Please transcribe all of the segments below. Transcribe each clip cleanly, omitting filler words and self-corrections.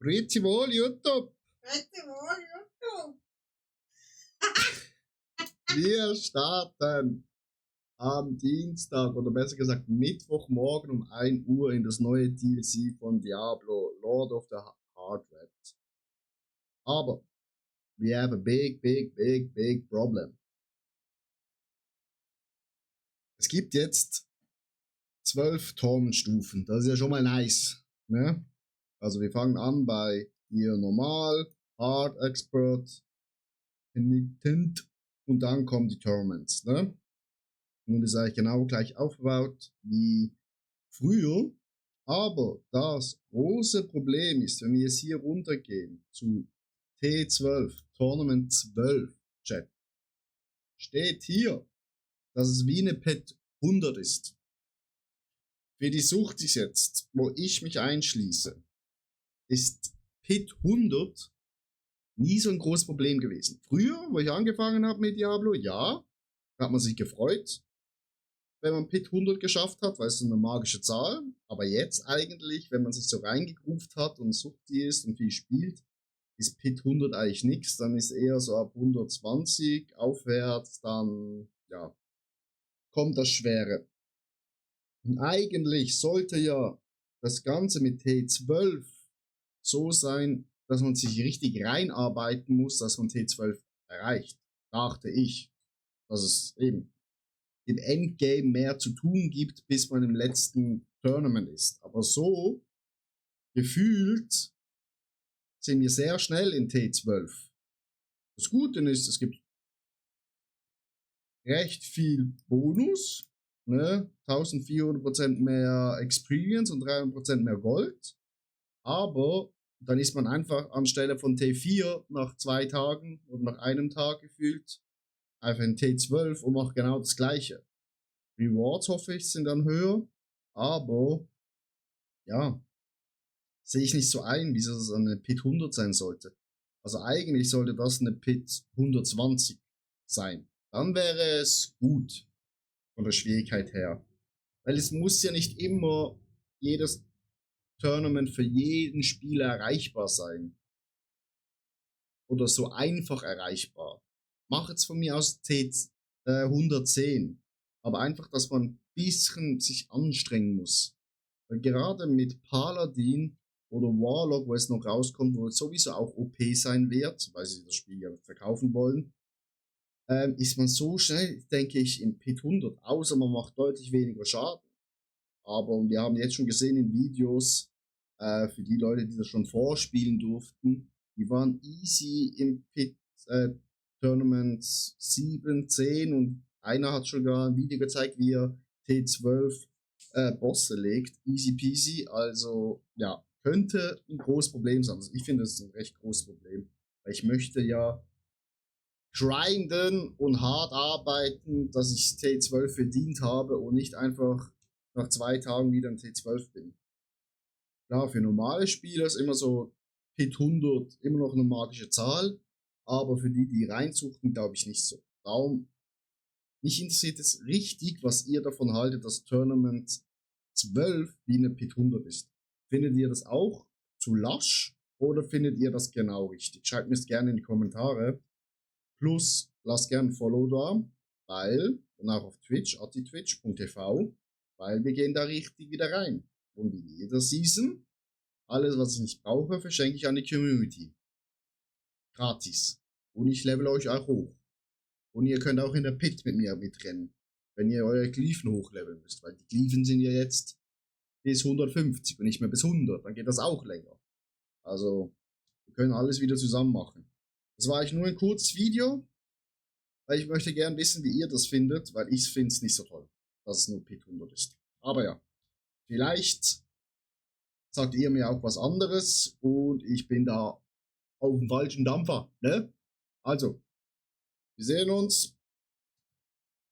Grüezi wohl, YouTube. Grüezi wohl, YouTube. Wir starten am Dienstag oder besser gesagt Mittwochmorgen um 1 Uhr in das neue DLC von Diablo, Lord of the Hard Red. Aber we have a big problem. Es gibt jetzt 12 Tormenstufen. Das ist ja schon mal nice. Ne? Also wir fangen an bei hier normal, Hard, Expert, Penitent und dann kommen die Torments. Ne? Und ist eigentlich genau gleich aufgebaut wie früher. Aber das große Problem ist, wenn wir jetzt hier runtergehen zu T12, Tournament 12, Chat, steht hier, dass es wie eine Pet 100 ist. Für die Sucht ist jetzt, wo ich mich einschließe, ist Pit 100 nie so ein großes Problem gewesen. Früher, wo ich angefangen habe mit Diablo, ja, da hat man sich gefreut, wenn man Pit 100 geschafft hat, weil es so eine magische Zahl. Aber jetzt eigentlich, wenn man sich so reingegruft hat und suchtig ist und viel spielt, ist Pit 100 eigentlich nichts. Dann ist eher so ab 120 aufwärts, dann, ja, kommt das Schwere. Und eigentlich sollte ja das Ganze mit T12 so sein, dass man sich richtig reinarbeiten muss, dass man T12 erreicht. Dachte ich, dass es eben im Endgame mehr zu tun gibt, bis man im letzten Tournament ist. Aber so gefühlt sind wir sehr schnell in T12. Das Gute ist, es gibt recht viel Bonus, ne? 1400% mehr Experience und 300% mehr Gold. Aber dann ist man einfach anstelle von T4 nach 2 Tagen oder nach einem Tag gefühlt einfach in T12 und macht genau das gleiche. Rewards, hoffe ich, sind dann höher, aber ja, sehe ich nicht so ein, wieso das eine Pit 100 sein sollte. Also eigentlich sollte das eine Pit 120 sein. Dann wäre es gut von der Schwierigkeit her. Weil es muss ja nicht immer jedes Tournament für jeden Spieler erreichbar sein. Oder so einfach erreichbar. Mach jetzt von mir aus T 110. Aber einfach, dass man ein bisschen sich anstrengen muss. Weil gerade mit Paladin oder Warlock, wo es noch rauskommt, wo es sowieso auch OP sein wird, weil sie das Spiel ja verkaufen wollen, ist man so schnell, denke ich, in Pit 100. Außer man macht deutlich weniger Schaden. Aber wir haben jetzt schon gesehen in Videos, für die Leute, die das schon vorspielen durften, die waren easy im Pit Tournament 7, 10 und einer hat sogar ein Video gezeigt, wie er T12 Bosse legt. Easy peasy, also ja, könnte ein großes Problem sein. Also ich finde, das ist ein recht großes Problem. Weil ich möchte ja grinden und hart arbeiten, dass ich T12 verdient habe und nicht einfach nach 2 Tagen wieder ein T12 bin. Klar, für normale Spieler ist immer so Pit 100 immer noch eine magische Zahl, aber für die, die reinsuchten, glaube ich nicht so. Darum, mich interessiert es richtig, was ihr davon haltet, dass Tournament 12 wie eine Pit 100 ist. Findet ihr das auch zu lasch oder findet ihr das genau richtig? Schreibt mir es gerne in die Kommentare. Plus, lasst gerne ein Follow da, weil, und auch auf Twitch, attitwitch.tv, weil wir gehen da richtig wieder rein. Und wie jeder Season, alles, was ich nicht brauche, verschenke ich an die Community. Gratis. Und ich level euch auch hoch. Und ihr könnt auch in der Pit mit mir mitrennen, wenn ihr eure Glyphen hochleveln müsst, weil die Glyphen sind ja jetzt bis 150 und nicht mehr bis 100, dann geht das auch länger. Also, wir können alles wieder zusammen machen. Das war eigentlich nur ein kurzes Video, weil ich möchte gerne wissen, wie ihr das findet, weil ich finde es nicht so toll, dass es nur Pit 100 ist. Aber ja, vielleicht sagt ihr mir auch was anderes und ich bin da auf dem falschen Dampfer, ne? Also, wir sehen uns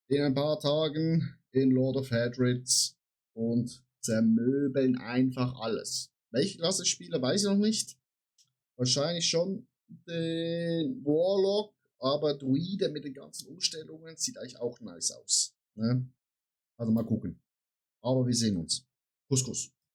in ein paar Tagen in Lord of Hadrids und zermöbeln einfach alles. Welche Klasse ich spiele, weiß ich noch nicht. Wahrscheinlich schon den Warlock, aber Druide mit den ganzen Umstellungen sieht eigentlich auch nice aus. Ne? Also mal gucken. Aber wir sehen uns. Kuss, Kuss.